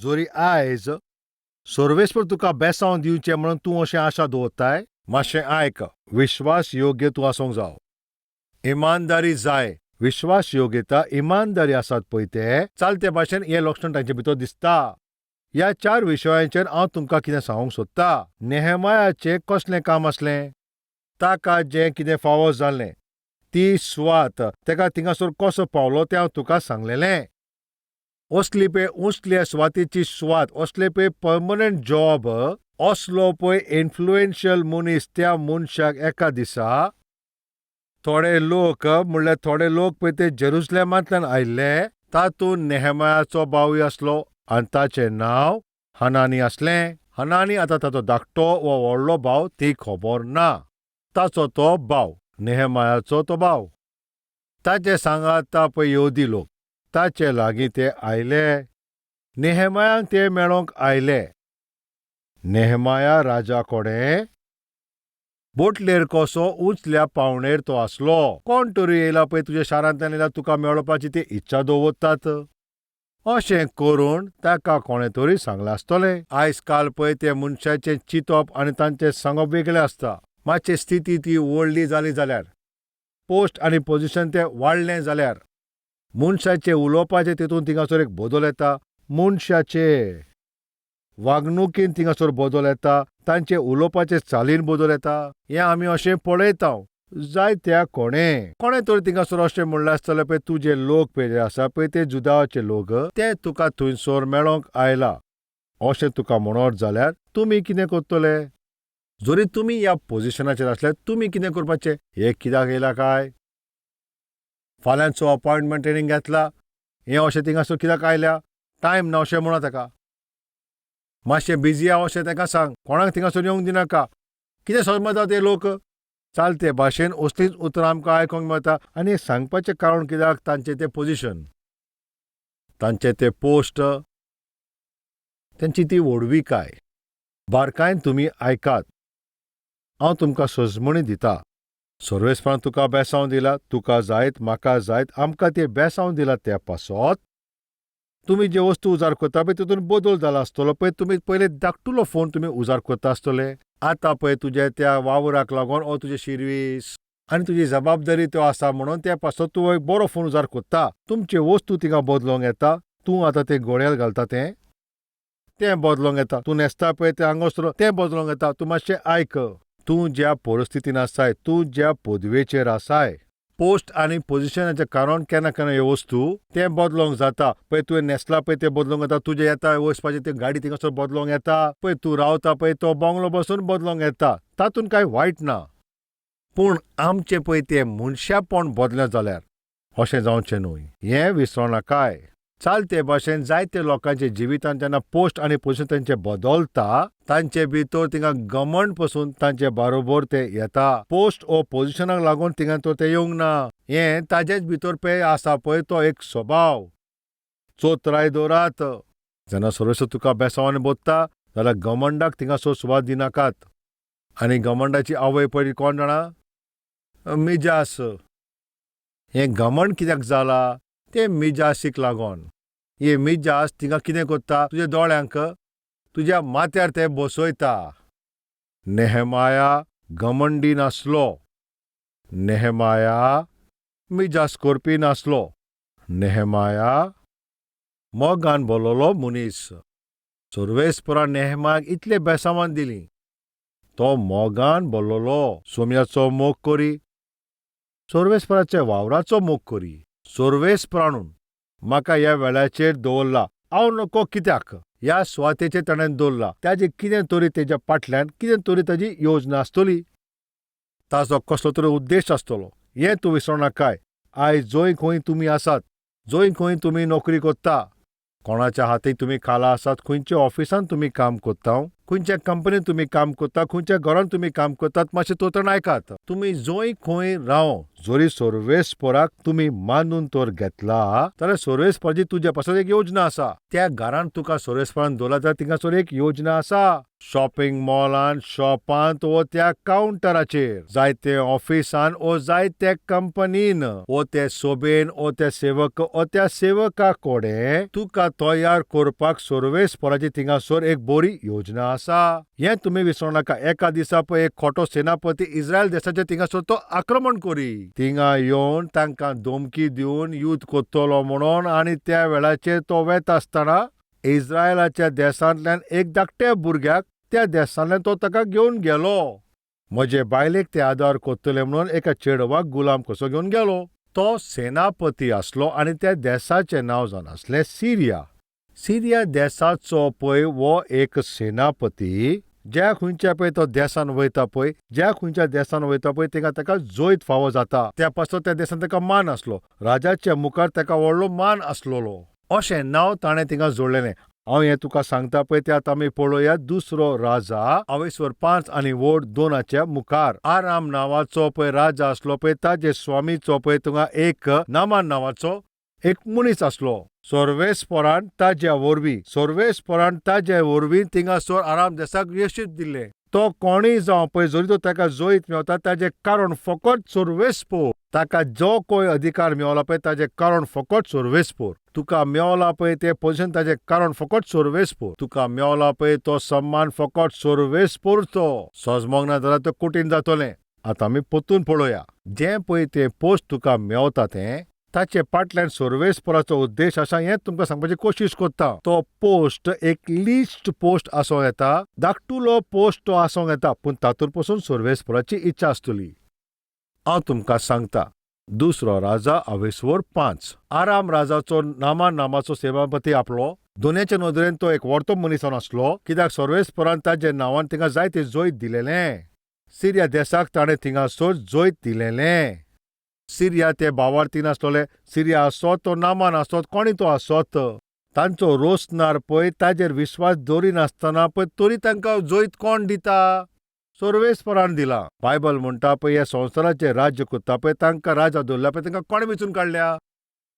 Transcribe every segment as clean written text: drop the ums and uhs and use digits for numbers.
जोरी आयज सर्वेस्पर तुका बेसांव दिवचें म्हणून तूं अशें आशा दवरताय, मातशें आयक, विश्वास योग्य तूं आसूंक जाव, इमानदारी जाय. विश्वास योग्यता, इमानदारी आसात पळय ते चलते भाशेन हें लक्षण तांचे भितर दिसता. ह्या चार विशयांचेर हांव तुमकां कितें सांगूंक सोदता. नेहमायाचें कसलें काम आसलें, ताका जें कितें फावो जालें ती सुवात, ताका थिंगासर कसो पावलो तें हांव तुका सांगलेलें. असली पळय उंचल्या सुवातेची सुवात, असले पळय पर्मनंट जॉब, असलो पळय इन्फ्लुएन्शियल मनीस, त्या मनशाक एका दिसा थोडे लोक, म्हणल्यार थोडे लोक पळय ते जेरुसलेमांतल्यान आयिल्ले, तातूंत नेहमायाचो भावूय आसलो आनी ताचें नांव हनानी आसलें. हनानी आतां ताचो धाकटो वा व्हडलो भाव ती खबर ना, ताचो तो भाव, नेहमायाचो तो भाव, ताचे सांगाता पळय येवदी लोक ताचे लागीं ते आयले. नेहमायाक ते मेळोंक आयले. नेहमाया राजा कोडे बोटलेर कसो उंचल्या पावणेर तो आसलो. कोण तरी येयला पळय तुज्या शारांतल्यान येयला, तुका मेळोवपाची ती इच्छा दवरतात अशें करून ताका कोणें तरी सांगलां आसतलें. आयज काल पळय ते मनशाचें चिंतप आनी तांचें सांगप वेगळें आसता. मातशें स्थिती ती व्हडली जाली जाल्यार, पोस्ट आनी पोजिशन तें वाडलें जाल्यार, मनशाचें उलोवपाचें तितून थिंगासर एक बदल येता, मनशाचे वागणुकीन थिंगासर बदल येता, तांचे उलोवपाचे चालीन बदल येता. हें आमी अशें पळयता. जायत्या कोणें कोणें तरी थिंगासर अशें म्हणलें आसतलें, पळय तुजे लोक पळय जे आसा पळय ते जुदाचे लोक ते तुका थंयसर मेळोंक आयला अशें तुका म्हणत जाल्यार तुमी कितें करतले? जरी तुमी ह्या पोजिशनाचेर आसल्यार तुमी कितें करपाचें? हे कित्याक येयला काय? फाल्यांचो अपॉयंटमेंट तेणें घेतला, हें अशें थिंगासर कित्याक आयल्या? टायम ना अशें म्हणा ताका, मातशें बिजी आहा अशें ताका सांग, कोणाक थिंगासर येवंक दिनाका. कितें समजता ते लोक? चालते भाशेन असलींच उतरां आमकां आयकोंक मेळटा. आनी सांगपाचें कारण कित्याक, तांचें तें पोजिशन, तांचें तें पोस्ट, तांची ती व्हडविकाय. बारकायन तुमी आयकात, हांव तुमकां सजमणी दिता. सर्वेस्परान तुका बेसांव दिला, तुका जायत, म्हाका जायत, आमकां तें बेसांव दिला. त्या पासत तुमी जे वस्तू उजार करता पळय तितून बदल जाला आसतलो. पळय तुमी पयले धाकटुलो फोन तुमी उजार करता आसतले, आतां पळय तुज्या त्या वावराक लागून ओ तुजे शिर्वीस आनी तुजी जबाबदारी त्यो आसा म्हणून त्या पासत तूं एक बरो फोन उजार करता. तुमचे वस्तू थिंगा बदलोंक येता. तूं आतां तें गोळ्यार घालता तें तें बदलोंक येता, तूं न्हेसता पळय तें आंगोस्त्र तें बदलोंक येता. तूं मातशें आयक, तूं ज्या परिस्थितीन आसाय, तूं ज्या पदवेचेर आसाय, पोस्ट आनी पोजिशनाचें कारण केन्ना केन्ना ह्यो वस्तू तें बदलोंक जाता. पळय तुवें न्हेसला पळय तें बदलोंक येता, तुजें येता वचपाचें तें गाडी थिंगासर बदलोंक येता, पळय तूं रावता पळय तो बंगलो बसून बदलोंक येता, तातूंत कांय वायट ना. पूण आमचें पळय तें मनशापण बदलें जाल्यार अशें जावचें न्हय, हें विसरो नाकाय. चालते भाशेन जायते लोकांचे जिवितांत जेन्ना पोस्ट आनी पोजिशन तांचे बदलता, तांचे भितर थिंगा घमंड पसून तांचे बारोबर ते येता. पोस्ट ओ पोजिशनाक लागून थिंगा तर ते येवंक ना, हें ताजेच भितर पळय आसा पळय तो एक स्वभाव. चोत्राय दवरात, जेन्ना सर्वेस्पर तुका बेसांवान बोत्ता जाल्यार घमंडाक थिंगासर सुवात दिनाकात. आनी घमंडाची आवय पळय कोण जाणा? मिजास. हें घमंड कित्याक जाला? तें मिजासीक लागोन. हे मिजास थिंगा कितें करता? तुज्या दोळ्यांक तुज्या माथ्यार ते बसयता. नेहमाया घमंडी नासलो, नेहमाया मिजास करपी नासलो, नेहमाया मोगान बोललो मनीस. सर्वेस्परान नेहमायाक इतले बेसांवान दिली, तो मोगान बोललो. सोम्याचो मोग करी, सर्वेस्पराच्या वावराचो मोग करी. सर्वेस्परानून म्हाका ह्या वेळाचेर दवरला, हांव नको कित्याक ह्या सुवातेचेर ताणें दवरला, ताजें कितें तरी तेज्या फाटल्यान कितें तरी ताजी योजना आसतली, ताचो कसलो तरी उद्देश आसतलो, हें तूं विसरो नाकाय. आयज जंय खंय तुमी आसात, जंय खंय तुमी नोकरी करता, कोणाच्या हाती तुमी खाला आसात, खंयच्या ऑफिसान तुमी काम करता, खंयच्या कंपनीत तुमी काम करता, खंयच्या घरांत तुमी काम करतात, मातशें तोतण आयकात. तुमी जंय खंय राव, जरी सर्वेस्पराक तुमी मानून तर घेतला जाल्यार सर्वेस्पराची तुज्या पासत एक योजना आसा. त्या घरांत तुका सर्वेस्परान दवरला जाल्यार थिंगासर एक योजना आसा. शॉपिंग मॉलान, शॉपांत वो त्या कावंटराचेर, जायते ऑफिसान वो जायते कंपनीन, वो ते सोबेन वो त्या सेवक वो त्या सेवका कडेन तुका तयार करपाक सर्वेस्पराची थिंगासर एक बरी योजना आसा. हें तुमी विसरूं नाका. एका दिसा पळय एक खोटो सेनापती इस्रायल देशाचेर थिंगासर तो आक्रमण करी. थिंगा येवन तांकां धमकी दिवन युद्ध करतलो म्हणून, आनी त्या वेळाचेर तो वेता आसतना इस्रायलाच्या देशांतल्यान एक धाकट्या भुरग्याक त्या देशांतल्यान तो ताका घेवन गेलो. म्हजे बायलेक ते आदार करतले म्हणून एका चेडवाक गुलाम कसो घेवन गेलो. तो सेनापती आसलो आनी त्या देशाचें नांव जावन आसलें सिरिया. सिरिया देशाचो पळय हो एक सेनापती ज्या खंयच्या पळय तो देसान वयता पळय, ज्या खंयच्या देसान वयता पळय तिका ताका जैत फावो जाता. त्या पासत त्या देसान ताका मान आसलो, राजाच्या मुखार ताका व्हडलो मान आसलेलो. अशें नांव ताणें थिंगा जोडलेलें. हांव हें तुका सांगता पळय तें आतां आमी पळोवया दुसरो राजा अवेस्वर 5 आनी वोड 2 मुखार. आराम नांवाचो पळय राजा आसलो पळय, ताजे स्वामीचो पळय तुका एक नामान नांवाचो एक मनीस आसलो. सर्वेस्परान ताज्या वरवीं थिंगासर आराम देसाक यश दिल्लें. तो कोणूय जावं पळय जरी तो ताका जैत मेवता ताजें कारण फकत सर्वेस्पोर. ताका जो कोय अधिकार मेवला पळय ताजें कारण फकत सर्वेस्पोर. तुका मेवला पळय तें पोजिशन ताजें कारण फकत सर्वेस्पोर. तुका मेवला पळय तो सम्मान फकत सर्वेस्पोरचो. सजमोंक ना जाल्यार तो कठीण जातलें. आतां आमी परतून पळोवया. जें पळय तें पोस्ट तुका मेवता तें ताचे फाटल्यान सर्वेस्पराचो उद्देश आसा हें तुमकां सांगपाची कोशिश करता. तो पोस्ट एक लिस्ट पोस्ट आसूं येता, धाकटुलो पोस्ट तो आसूंक येता, पूण तातूंत पसून सर्वेस्पराची इच्छा आसतली. हांव तुमकां सांगता, दुसरो राजा अवेस्वर 5. आराम राजाचो नामान नामाचो सेनापती आपलो. दोनयाचे नदरेन तो एक व्हडतो मनीस जावन आसलो, कित्याक सर्वेस्परान ताजे नांवान थिंगा जायते जैत दिलेलें. सिरिया देसाक ताणें थिंगासर जैत दिलेलें. सिरिया ते भावार्थी नासलोले. सिरिया आसत तो नामान आसत, कोणी तो आसत, तांचो रोसनार पळय ताजेर विश्वास दवरिनासतना पळय तरी तांकां जैत कोण दिता? सर्वेस्परान दिला. बायबल म्हणटा पळय ह्या संवसाराचें राज्य करता पळय तांकां राजा दवरला पळय तांकां कोणें वेंचून काडल्या?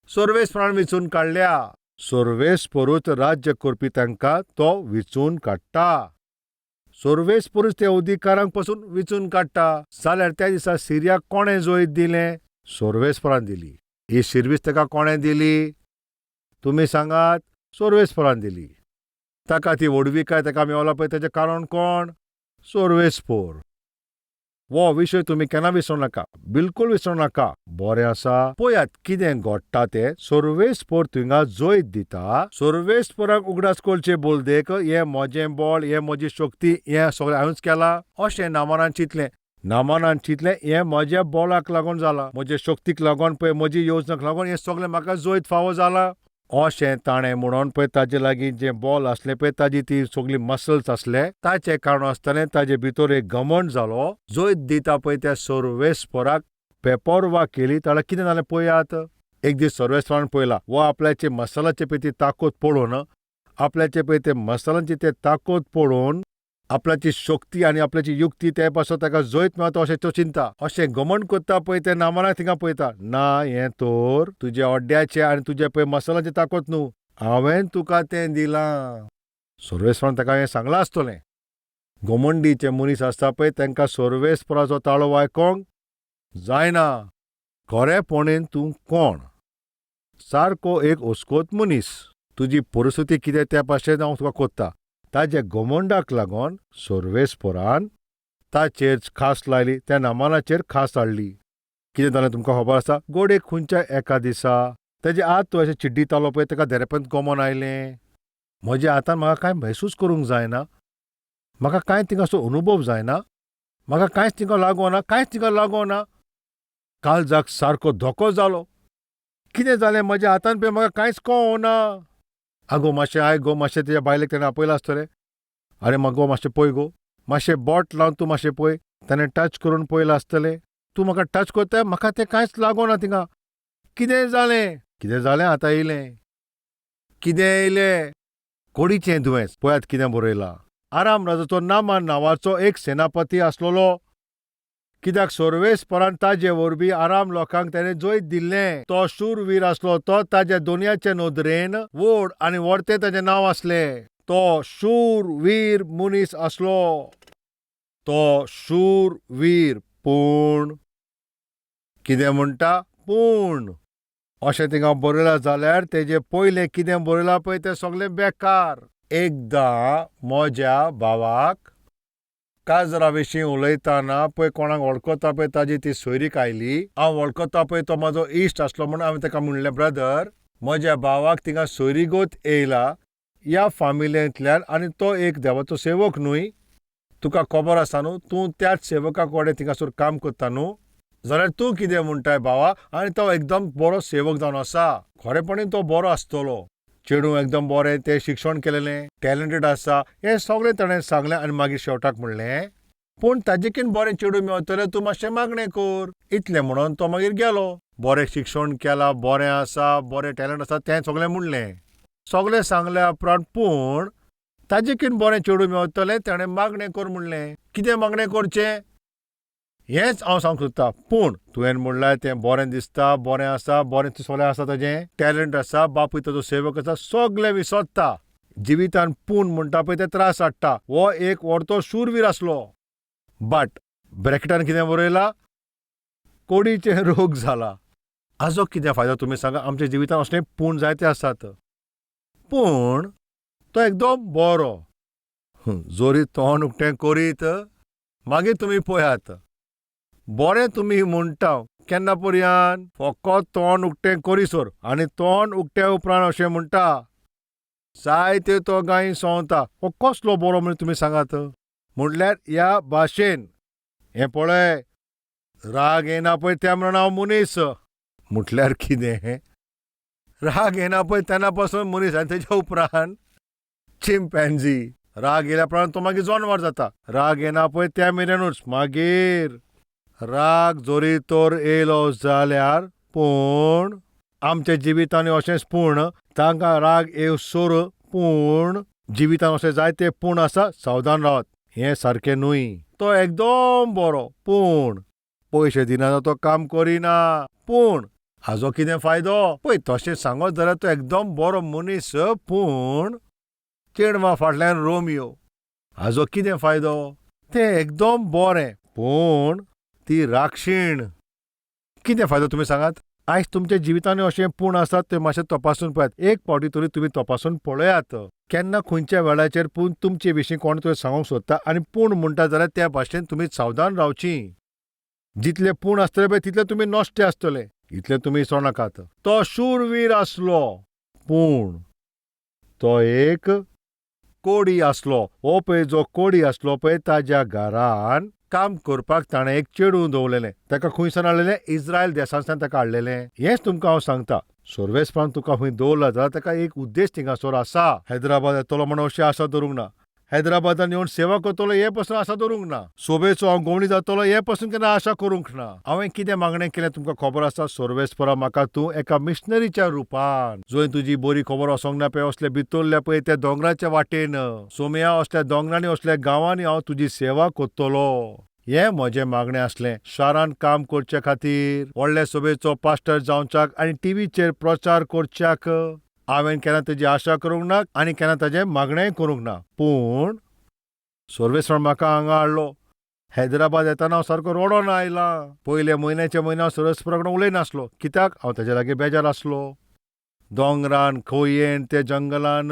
सर्वेस्परान वेंचून काडल्या. सर्वेस्परूच राज्य करपी तांकां तो वेंचून काडटा. सर्वेस्परूच त्या अधिकारांक पसून वेंचून काडटा. जाल्यार त्या दिसा सिरियाक कोणें जैत दिलें? सर्वेस्परान दिली. ही शिरवीस ताका कोणें दिली? तुमी सांगात, सर्वेस्परान दिली. ताका ती व्हडविकाय ताका मेवला पळय ताचें कारण कोण? सर्वेस्पोर. हो विशय तुमी केन्ना विसरूं नाका, बिलकूल विसरूं नाका. बरें आसा, पळयात कितें घडटा तें. सर्वेस्पोर थिंगा जैत दिता. सर्वेस्पोराक उगडास करचे बोलदेक हें म्हजें बळ, हें म्हजी शक्ती, हें सगळें हांवेंच केलां अशें नामानान चिंतलें. नामानान चिंतलें हें म्हज्या बळाक लागून जालां, म्हजे शक्तीक लागून पळय, म्हजी योजनाक लागून हें सगळें म्हाका जैत फावो जालां अशें ताणें म्हणून पळय ताजे लागीं जें बॉल आसलें पळय ताजी ती सगळी मसल्स आसले ताचें कारण आसतलें ताजे भितर एक घमंड जालो. जैत दिता पळय त्या सर्वेस्पराक बेपर्वा केली. ताणें कितें जालें पळयात. एक दीस सर्वेस्परान पळयला वो आपल्याचे मसलाचे पळय ती ताकद पळोवन, आपल्याचे पळय ते मसलांची ते ताकद पळोवन आपल्याची शक्ती आनी आपल्याची युक्ती ते पासत ताका जैत मेळता अशें तो चिंता. अशें घमंड करता पळय ते नामानाक थिंगा पळयता, ना हें तर तुज्या अड्ड्याचें आनी तुज्या पळय मसालाचें ताकद न्हू, हांवें तुका तें दिलां. सर्वेस्परान ताका हें सांगलां आसतलें. घमंडीचे मनीस आसता पळय तांकां सर्वेस्पराचो ताळो आयकोंक जायना. खरेपणेन तूं कोण? सारको एक अस्कोत मनीस. तुजी परिस्थिती कितें त्या भाशेन हांव तुका कोत्ता. ताज्या घमंडाक लागून सर्वेस्परान ताचेर खास लायली, त्या नामानाचेर खास हाडली. कितें जालें तुमकां खबर आसा? गोडे खंयच्या एका दिसा तेजे आत तो अशें चिड्डितालो पळय ताका धेरेपेंत गमन आयलें. म्हज्या हातान म्हाका कांय महसूस करूंक जायना, म्हाका कांय थिंगासो अनुभव जायना, म्हाका कांयच थिंगा लागोना, कांयच थिंगा लागोना. काळजाक सारको धोको जालो. कितें जालें म्हज्या हातान पळय म्हाका कांयच कळना. आगो मातशें आयक गो, मातशें तेज्या बायलेक तेणें आपयलां आसतलें. आरे मगो मातशें पळय गो, मातशें बोट लावन तूं मातशें पळय. ताणें टच करून पळयलां आसतलें. तूं म्हाका टच करता, म्हाका तें कांयच लागोना थिंगा. कितें जालें? कितें जालें आतां येयलें. कितें येयलें? कोडीचें दुयेंस. पळयात कितें बरयलां. आराम राजाचो नामान नांवाचो एक सेनापती आसलेलो. कित्याक सर्वेस्परान ताजे वरवीं आराम लोकांक ताणें जैत दिल्लें. तो शूरवीर आसलो. तो ताज्या दोनयाचे नदरेन व्हड आनी व्हडतें ताजें नांव आसलें. तो शूरवीर मनीस आसलो. तो शूरवीर, पूण कितें म्हणटा, पूण अशें थिंगा बरयलां जाल्यार तेजें पयलें कितें बरयलां पळय तें सगलें बेकार. एकदां म्हज्या भावाक काजरा विशीं उलयतना पळय कोणाक वळखता पळय ताजी ती सोयरीक आयली. हांव वळखता पळय तो म्हजो इश्ट आसलो म्हणून हांवें ताका म्हणलें, ब्रदर, म्हज्या भावाक थिंगा सोयरीगत येयला ह्या फामिलेंतल्यान आनी तो एक देवाचो सेवक न्हय, तुका खबर आसा न्हू, तूं त्याच सेवका कडेन थिंगासर काम करता न्हू, जाल्यार तूं कितें म्हणटाय भावा? आनी तो एकदम बरो सेवक जावन आसा. खरेपणी तो बरो आसतलो. चेडूं एकदम बरें, तें शिक्षण केलेलें, टॅलंटेड आसा, हें सगळें ताणें सांगलें. आनी मागीर शेवटाक म्हणलें, पूण ताजेकीन बरें चेडूं मेवतलें, तूं मातशें मागणें कर. इतलें म्हणून तो मागीर गेलो. बरें शिक्षण केलां, बरें आसा, बरें टॅलंट आसा, तें सगळें म्हणलें. सगळें सांगल्या उपरांत पूण ताजेकीन बरें चेडूं मेवतलें, ताणें मागणें कर म्हणलें. कितें मागणें करचें हेंच हांव सांगूंक सोदतां. पूण तुवें म्हणलां तें बरें दिसता, बरें आसा, बरें सगळें आसा, ताजें टॅलंट आसा, बापूय ताजो सेवक आसा, सगळें विसरता. जिवितान पूण म्हणटा पळय तें त्रास हाडटा. हो एक व्हडतो शूरवीर आसलो, बट ब्रॅकेटान कितें बरयलां, कोडीचें रोग जाला. हाजो कितें फायदो तुमी सांगा? आमच्या जिवितान असले पूण जायते आसात. पूण तो एकदम बरो, जोरी तोंड उक्तें करीत मागीर तुमी पळयात, बरें तुमी म्हणटा केन्ना पर्यान फकत तोंड उक्तें करीसर. आनी तोंड उक्त्या उपरांत अशें म्हणटा, जायते तो गायी सोंवता. हो कसलो बरो म्हण तुमी सांगात? म्हटल्यार ह्या भाशेन हें पळय, राग येना पळय त्या म्हणून हांव मनीस. म्हटल्यार कितें, राग येना पळय तेन्ना पासून मनीस, आनी तेज्या उपरांत चिंपॅन्जी. राग येयल्या उपरांत तो मागीर जनवर जाता. राग येना पळय त्या मेरेनूच. मागीर राग जरी तर येयलो जाल्यार पूण आमच्या जिवितांनी अशेंच पूण तांकां राग येवसर पूण जिवितान अशें जायते पूण आसा, सावधान रावात, हें सारकें न्हय. तो एकदम बरो, पूण पयशे दिना, तो काम करिना. पूण हाजो कितें फायदो? पळय तशें सांगत जाल्यार तो एकदम बरो मनीस, पूण चेडवां फाटल्यान रोमियो. हाजो कितें फायदो? तें एकदम बरें, पूण ती राक्षीण. कितें फायदो तुमी सांगात? आयज तुमच्या जिवितांनी अशें पूण आसात ते मातशें तपासून पळयात. एक फावटी तरी तुमी तपासून पळयात, केन्ना खंयच्या वेळाचेर पूण तुमचे विशीं कोण तरी सांगूंक सोदता आनी पूण म्हणटा जाल्यार त्या भाशेन तुमी सावधान रावची. जितले पूण आसतले पळय तितले तुमी नश्टे आसतले, इतले तुमी विसरो नाकात. तो शूरवीर आसलो, पूण तो एक कोडी आसलो. हो पळय जो कोडी आसलो पळय, ताज्या घरान काम करपाक ताणें एक चेडूं दवरलेलें. ताका खंयसान हाडलेलें? इस्रायल देशांतल्यान ताका हाडलेलें. हेंच तुमकां हांव सांगता, सर्वेस्परान तुका खंय दवरला जाल्यार ताका एक उद्देश थिंगासर आसा. हैदराबाद येतलो म्हण अशी आशा दवरूंक ना. हैदराबादान येवन सेवा करतलो हे पसून आशा दवरूंक ना. सोबेचो हांव गवळी जातलो हे पसून केन्ना आशा करूंक ना. हांवें कितें मागणें केलें तुमकां खबर आसा? सर्वेस्परा, म्हाका तूं एका मिशनरीच्या रुपान, जंय तुजी बरी खबर वचोंक ना पळय असले भितरल्या पळय त्या दोंगराच्या वाटेन, सोमया असल्या दोंगरांनी, असल्या गांवांनी हांव तुजी सेवा करतलो, हें म्हजें मागणें आसलें. शारांत काम करचे खातीर, व्हडले सभेचो पास्टर जावच्याक आनी टिवीचेर प्रचार करच्याक हांवें केन्ना तेजी आशा करूंक ना आनी केन्ना ताजें मागणेंय करूंक ना. पूण सर्वेस्पर म्हाका हांगा हाडलो. हैदराबाद येताना हांव सारको रडोन आयलां. पयले म्हयन्याचे म्हयने हांव सर्वेस्परा कडेन उलयनासलो, कित्याक हांव तेज्या लागीं बेजार आसलो. दोंगरान खंयेन ते जंगलान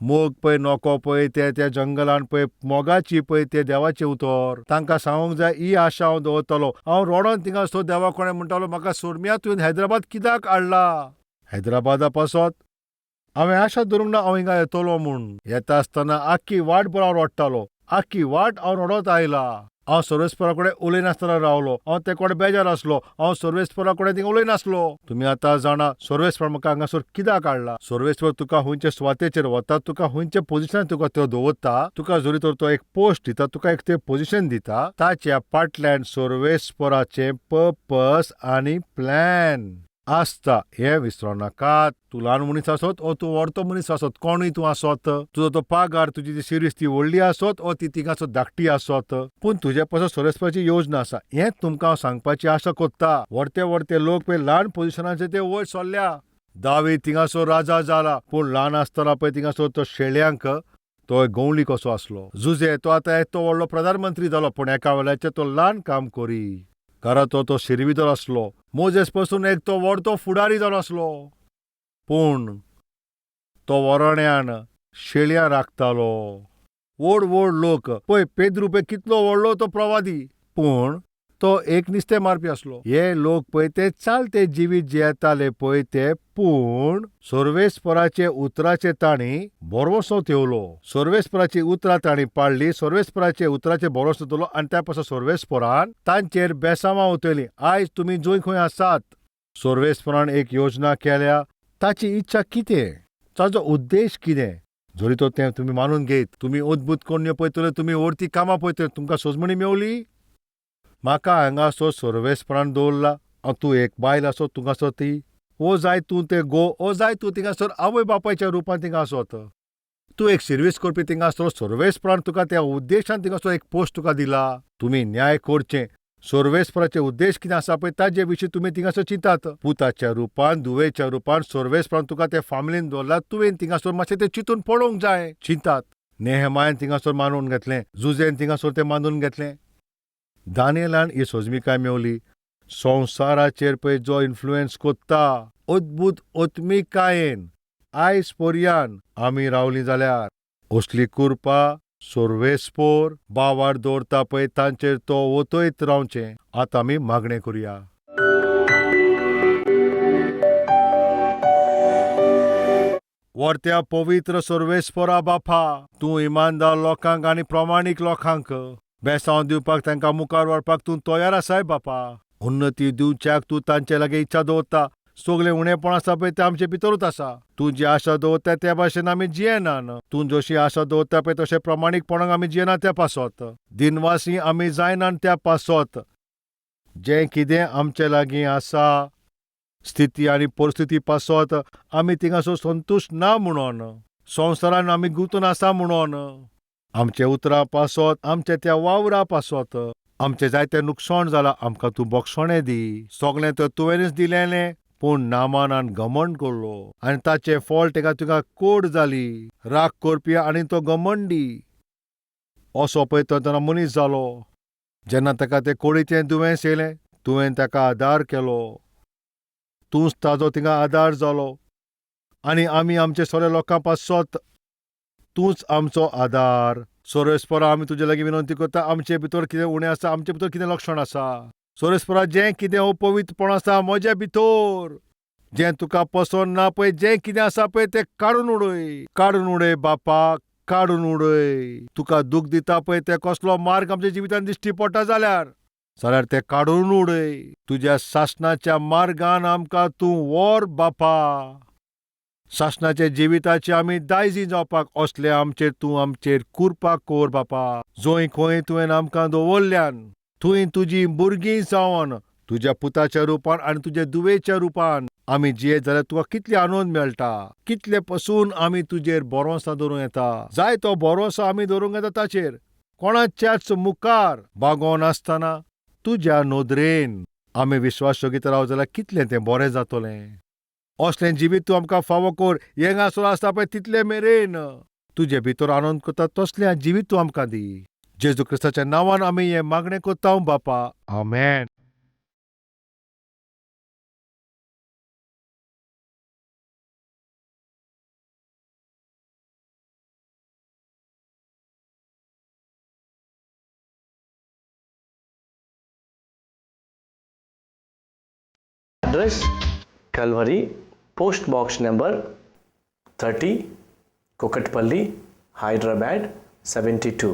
मोग पळय नको पळय ते त्या जंगलान पळय मोगाची पळय ते देवाचें उतर तांकां सांगूंक जाय, ही आशा हांव दवरतलो. हांव रडोन थिंगा सो देवा कोणें म्हणटालो, म्हाका सोडमिया, तुवें हैदराबाद कित्याक हाडला? हैदराबादा पासत हांवें आशा धरूंक ना हांव हिंगा येतलो म्हूण. येता आसतना आख्खी वाट भर हांव रडटालो, आख्खी वाट हांव रडत आयला. हांव सर्वेस्परा कडेन उलयनासतना रावलो. हांव ते कडेन बेजार आसलो. हांव सर्वेस्परा कडेन थिंगा उलयनासलो. तुमी आतां जाणा सर्वेस्पर म्हाका हांगासर कित्याक हाडला. सर्वेस्पर तुका खंयचे सुवातेचेर वता, तुका खंयच्या पोजिशनार तुका तो दवरता, तुका जरी तर तो एक पोस्ट दिता, तुका एक ते पोजिशन दिता, ताच्या फाटल्यान सर्वेस्पराचें पर्पस आनी प्लॅन. आसता हें विसरो नाकात. तूं ल्हान मनीस आसत ओ तूं व्हडतो मनीस आसत, कोणूय तूं आसत, तुजो तो पागार, तुजी ती सिरीस ती व्हडली आसत ओ ती थिंगासर धाकटी आसत, पूण तुजे पासत सोरेस्पराची योजना आसा हें तुमकां हांव सांगपाची आशा कोत्ता. व्हडते व्हडते लोक पळय ल्हान पोजिशनाचेर ते वयर सरल्या. दावीद थिंगासर राजा जाला, पूण ल्हान आसतना पळय थिंगासर तो शेळ्यांक तो एक गवळी कसो आसलो. जुजे तो आतां तो व्हडलो प्रधानमंत्री जालो, पूण एका वेळाचेर तो ल्हान काम करी. घराचो तो शिरविदोर आसलो. मोजेस पसून एक तो व्हडतो फुडारी जावन आसलो, पूण तो वरण्यान शेळयां राखतालो. व्हड व्हड लोक पळय, पेद्रू पळय कितलो व्हडलो तो प्रवादी, पूण तो एक नुस्तें मारपी आसलो. हे लोक पळय ते चालते जिवीत जियेताले पळय ते, पूण सर्वेस्पराचे उतराचे तांणी भरवंसो ठेवलो. सर्वेस्पराची उतरां तांणी पाळ्ळी, सर्वेस्पराचे उतराचे भरवंसो दवरलो आनी त्या पासून सर्वेस्परान तांचेर बेसांवां उतयलीं. आयज तुमी जंय खंय आसात, सर्वेस्परान एक योजना केल्या. ताची इच्छा कितें, ताचो उद्देश कितें, जरी तो तें तुमी मानून घेत, तुमी अद्भुत करण्यो पळयतले, तुमी व्हडती कामां पळयतले, तुमकां सोजमणी मेवली. म्हाका हांगासो सर्वेस्परान दवरला, तूं एक बायल आसत तुका आसत ती, ओ जाय तूं ते गो, ओ जाय तूं थिंगासर आवय बापायच्या रुपान थिंगा आसत, तूं एक सर्वीस करपी थिंगा आसतलो. सर्वेस्परान तुका त्या उद्देशान थिंगासर एक पोस्ट तुका दिला. तुमी न्याय करचें. सर्वेस्पराचे उद्देश कितें आसा पळय ताजे विशीं तुमी थिंगासर चिंतात. पुताच्या रुपान, धुवेच्या रुपान सर्वेस्परान तुका त्या फामिलीन दवरला, तुवें थिंगासर मातशें तें चिंतून पळोवंक जाय. चिंतात. नेहमायन थिंगासर मानून घेतलें, जुजेन थिंगासर तें मानून घेतलें. दानियलान ही सोजमिकाय मेवली. संवसाराचेर पळय जो इन्फ्लुएन्स कोत्ता अद्भुत ओत्मिकायेन आयज पर्यान आमी रावलीं जाल्यार असली कुरपा सर्वेस्पोर बावार दवरता पळय तांचेर तो वतयत रावचें. आतां आमी मागणें करुया. वर्त्या पवित्र सर्वेस्पोरा बापा, तूं इमानदार लोकांक आनी प्रमाणीक लोकांक बेसांव दिवपाक, तांकां मुखार व्हरपाक तूं तयार आसाय बापा. उन्नती दिवच्याक तूं तांचे लागीं इच्छा दवरता. सगळें उणेपण आसा पळय तें आमचे भितरूच आसा. तूं जी आशा दवरता त्या भाशेन आमी जियेनान. तूं जशी आशा दवरता पळय तशें प्रमाणीकपणाक आमी जियेना त्या पासत. दिनवासी आमी जायनान त्या पासत. जें कितें आमचे लागीं आसा स्थिती आनी परिस्थिती पासत आमी थिंगासर संतुश्ट ना म्हणून, संवसारान आमी गुंतून आसा म्हणून, आमचे उतरां पासत, आमच्या त्या वावरा पासत आमचें जायतें नुकसाण जालां. आमकां तूं बक्षणें दी. सगळें तर तुवेंच दिलेलें, पूण नामानान घमंड करलो आनी ताचें फळ तेका तुका कोड जाली. राग करपी आनी तो घमंडी असो पळय तो तेन्ना मनीस जालो. जेन्ना ताका तें कोडीचें दुयेंस येयलें, तुवें ताका आदार केलो. तूंच ताजो थिंगा आदार जालो आनी आमी आमचे सगळे लोकां पासत तूंच आमचो आदार. सोरेस्परा आमी तुजे लागीं विनंती करता, आमचे भितर कितें उणें आसा, आमचे भितर कितें लक्षण आसा, सोरेस्परा जें कितें अपवित्रपण आसा म्हज्या भितर, जें तुका पसंत ना पळय, जें कितें आसा पळय तें काडून उडय, काडून उडय बापा, काडून उडय. तुका दूख दिता पळय तें कसलो मार्ग आमच्या जिवितान दिश्टी पडटा जाल्यार जाल्यार तें काडून उडय. तुज्या सासणाच्या मार्गान आमकां तूं व्हर बापा. सासणाच्या जिविताचे आमी दायजी जावपाक असले आमचेर तूं आमचेर कुरपा कोर बापा. जंय खंय तुवें आमकां दवरल्यान थंय तुजी भुरगीं जावन तुज्या पुताच्या रुपान आनी तुज्या दुवेच्या रुपान आमी जियेत जाल्यार तुका कितले आनंद मेळटा, कितले पसून आमी तुजेर भरोसा दवरूं येता. जाय तो भरोसो आमी दवरूंक येता ताचेर, कोणाच्याच मुखार बागोवन आसतना तुज्या नदरेन आमी विश्वास योगीत राव जाल्यार कितलें तें बरें जातलें. असलें जिवीत तूं आमकां फावो कर. हेंगासर आसता पळय तितले मेरेन तुजे भितर आनंद करता तसलें जिवीत तूं आमकां दी. जेजू क्रिस्ताच्या नांवान आमी हें मागणें करता बापा, आमेन. Address Calvary, Post Box number 30, Kukatpally, Hyderabad 72.